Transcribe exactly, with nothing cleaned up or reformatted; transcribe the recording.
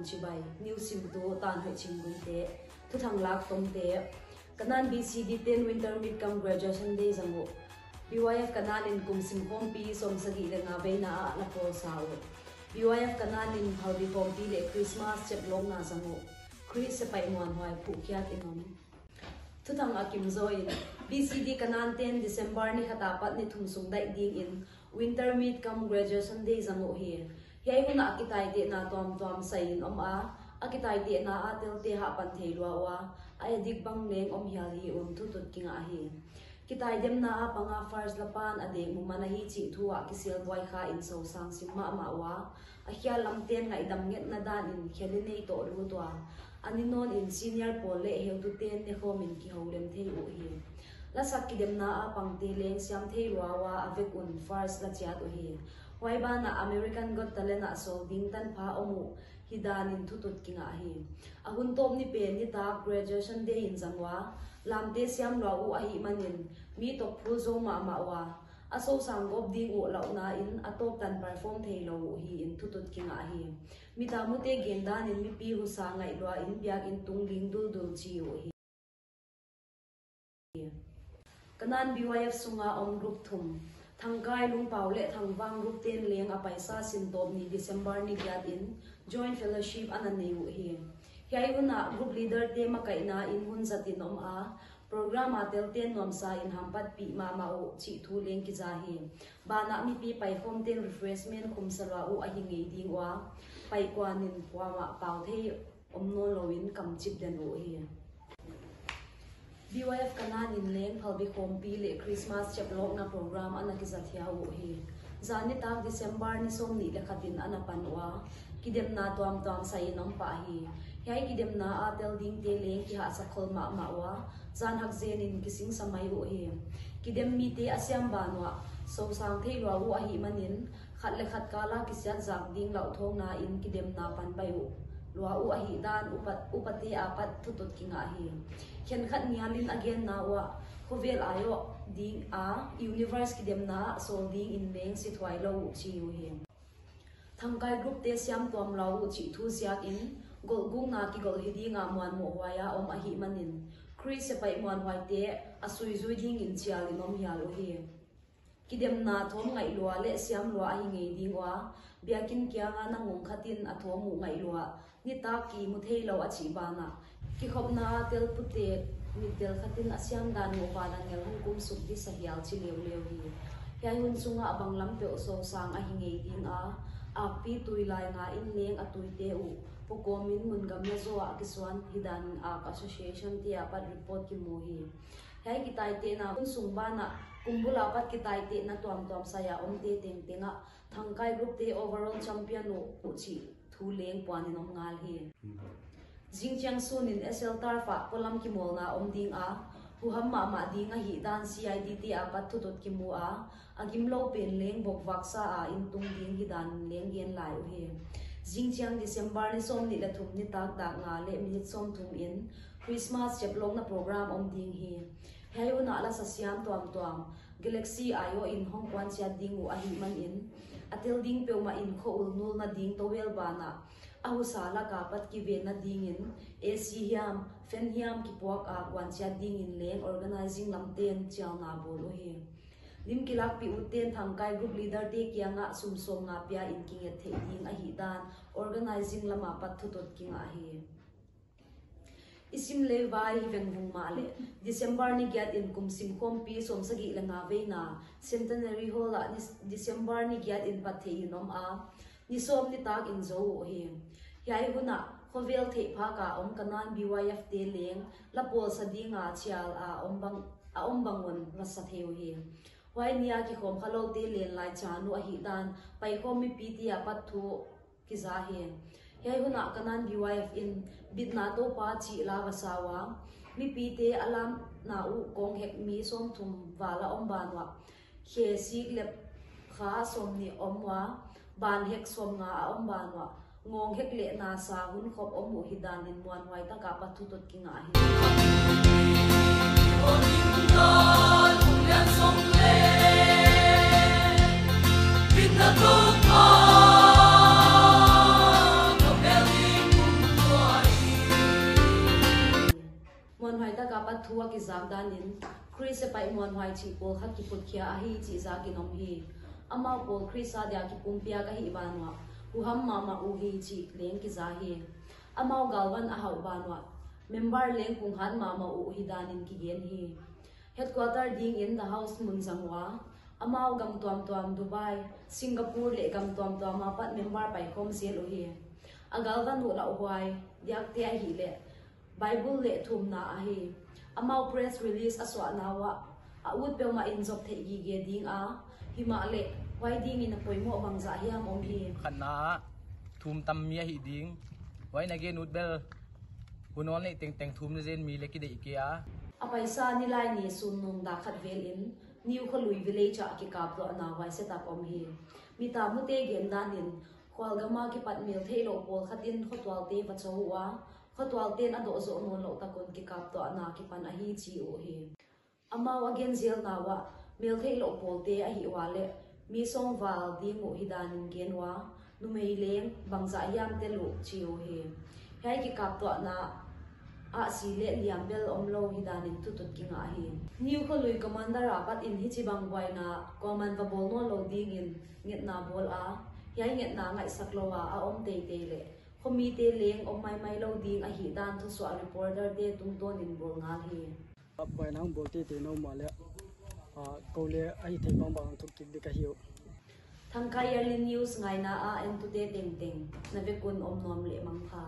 Chibai, New Simtu, Tanhoih Chingguite, Thuthang Lak Tomte, Kanan B C D ten Winter Meet cum Graduation Day zang uh. B Y F Kanan in kum sim khawmpi sawmsagih leh nga veina ah la pawl sa uh. B Y F Kanan in phalbi khawmpi leh Christmas cheplawkna zang uh. Khrist sepaih muanhuai phuhkhiat in om. Thuthang a kim zaw in, B C D Kanan ten December ni khat apat ni thum sung daih dingin Winter Meet cum Graduation Day zang uh hi. Hiai hun ah kitaitehna tuamtuam sai in om a, a kitaitehna a telte hahpan thei lua ua, a edik bang leng om hial hi un thutut kingah hi. Kitaidemna a panga first la pan a dek muman ahi chih thu ah kisel buai kha in sosang sim mahmah ua, a khial lamten ngaihdam ngetna dan in khel in nei toh lut ua, a ni nawn in senior pawl leh heututen ne khawm in kihoulem thei uh hi. Lasak kidemna a pangte leng siam thei lua ua, a vek un first la chiat uhi. Huai banah American Got Talent ah sawl ding tanpha om uh hi dan in thutut kingah hi. A hun tawp ni pen nitak Graduation Day in zang ua, lamte siam lua uh ahih manin mi tawk phul zou mahmah ua, a sosang gawp ding uh lauhna in a tawp tan perform thei lou uh hi in thutut kingah hi. Mitamute gen dan in mipi husa ngaih lua in biakin tung ling duldul chi uh hi. Kanan B Y F sunga om group thum, Thangkai, Lungpau leh Thangvang group ten leng a paisa sin tawp ni December ni giat in joint fellowship ana nei uh hi. Hiai hun ah group leader te makaihna in hun zat in om a, program a telten nuamsa in hampatpih mahmah uh chih thu leng kiza hi. Banah mipi paikhawmten refreshment khumsa lua uh ahi ngei ding ua, paikuan in kuamah pau thei om nawn lou in kamchip den uh hi. B Y F Kanan in leng phalbi khawmpi leh Christmas cheplawkna program ana kizat hiau uh hi. Zan nitak December ni sawmnih leh khat in ana pan ua, kidemna tuamtuam sai in om pah hi. Hiai kidemna a tel dingte leng kihahsak khol mahmah ua, zan hak zen in kisingsa mai uh hi. Kidem mite a siam ban uah sosang thei lua uh ahih manin, khat leh khat kal a kisiat zak ding lauthawngna in kidemna pan baih uh lua uh ahih dan upat, upate apat thutut kingah hi. Khenkhat nial in a genna uah, khovel aiawh ding a universe kidemna ah sawl dingin leng sithuai lou uh chi uhi. Thangkai group te siam tuam lua uh chih thu ziakin, golhgukna kigolh hi ding a muanmoh huai a om ahih manin, Khrist sepaih muanhuaite a suizui dingin chial in om hial uhi. Kidemna thawm ngaih lua leh siam lua ahi ngei ding ua, biakin kianga na ngong khat in a thawm uh ngaih lua, nitak kimu thei lou a chih banah, kikhopna a tel putek mitdel khat in a siam dan uh vanah ngel hong kum suk di sa hial chi leuleu hi. Hiai hun sungah a banglam peuh sosang ahi ngei ding a, akpi tui lai nga in leng a tuite uh pukawm in mun gam na zaw ah kisuan hi dan in Ak Association te apat report kimu hi. Hiai kitaitehna hun sung banah, kum bul apat kitaitehna tuamtuam sai a omte tengteng ah, Thangkai group te overall champion uh, uh chih thu leng puan in om ngal hi. Zingchiang sun in S L Turf ah polam kimawlna om ding a, huham mahmah ding ahih dan C I D te apat thutut kimu a, a gimlou pen leng bokvaksa a in tung ding hi dan leng gen lai uhi. Zingchiang December ni sawmnih leh thum nitak dak nga leh minute sawmthum in Christmas cheplawkna program om ding hi. Hiai hun ah lasa siam tuamtuam, Galaxy aiawh in hong kuanchiat ding uh ahih manin, a tel ding peuhmah in kho-ul nulna ding towel banah, a husa lak apat kivenna dingin, A C hiam, fan hiam kipuak a kuanchiat dingin leng organizing lamten chialna bawl uhi. Lim kilakpih uten Thangkai group leader te kiangah sum sawmnga pia in kinget theih ding ahih dan organizing lam apat thutut kingah hi. I sim leh vai hi vengvung mahleh, December ni giat in kum sim khawmpi sawmsagih leh nga veina Centenary Hall ah ni, December ni giat in pat theih in om a, ni sawm nitak in zou uhi. Hiai hun ah khovel theihphak a om Kanan B Y F te leng la pawlsa ding a chial a om bang, a om bang un va sa thei uhi. Huai ni a kikhawm khaloute len lai chan uh ahih dan paikhawm mipite apat thu kiza hi. Hiai hun ah Kanan B Y F in Bitna Toupa chih la va sa ua, mipite a lamna uh kawng hek mi sawmthum val a om ban uah, khe sik leh kha sawmnih om ua, ban hek sawmnga a om ban uah, ngawng hek leh nasa hun khop om uh hi dan in muanhuai tak a pat thutut kingah hi. Bitna Toupa, ka bel ding Apat thu a kizak dan in, Khrist sepaih muanhuai chih pawl khat kiputkhia ahi chih zak in om hi. Amau pawl Khrist a dia kipumpiak ahih ban uah, huham mahmah uhi chih leng kiza hi. Amau galvan a hauh ban uah, member leng kunghat mahmah uh hi dan in kigen hi. Headquarter ding in The House mun zang ua, amau gam tuamtuam Dubai, Singapore leh gam tuamtuam apat member paikhawm zel uhi. A galvan uh lauhuai diakte ahihleh Bible leh thumna ahi. Amau press release a suahna uah, a ut peuhmah in zop theih gige ding a, himahleh huai ding in a poimoh bangzah hiam om hi. Khatna ah, thum tam mi ahi ding. Huai na gen ut bel, hun hon neih tengteng thum na zen mi leh kideih kei a. A paisa Nilaini sun nung dak khat vel in, New Kholui village ah kikaptuahna huai setup om hi. Mita mute gen dan in, khualgam a kipat mel theihlouh pawl khat in khotualte va chou ua, khotualte'n a doh zoh nawnlouh tak un kikaptuahna kipan ahi chi uhi. Amau a gen zelna uah, mel theihlouh pawlte ahih ua leh, mi sawm val ding uh hi dan in gen ua, numei leng bangzah hiam tel uh chi uhi. Hiai kikaptuahna ah si leh liam bel omlou hi dan in thutut kingah hi. New Kholui commander apat in hichibang buaina kuaman va bawl nawnlou ding in ngetna bawl a, hiai ngetna ngaihsak lou a a om teitei leh, khomite leng om maimai lou ding ahih dan thusuah reporterte tungtawn in bawl ngal hi. Buaina hong bawl teitei na om a leh, kou leh ahithei bangbang hong thuk kik ding ka hi uh. Thangkai Yearly News ngaina a entute tengteng, na vek un om nuam leh mangpha.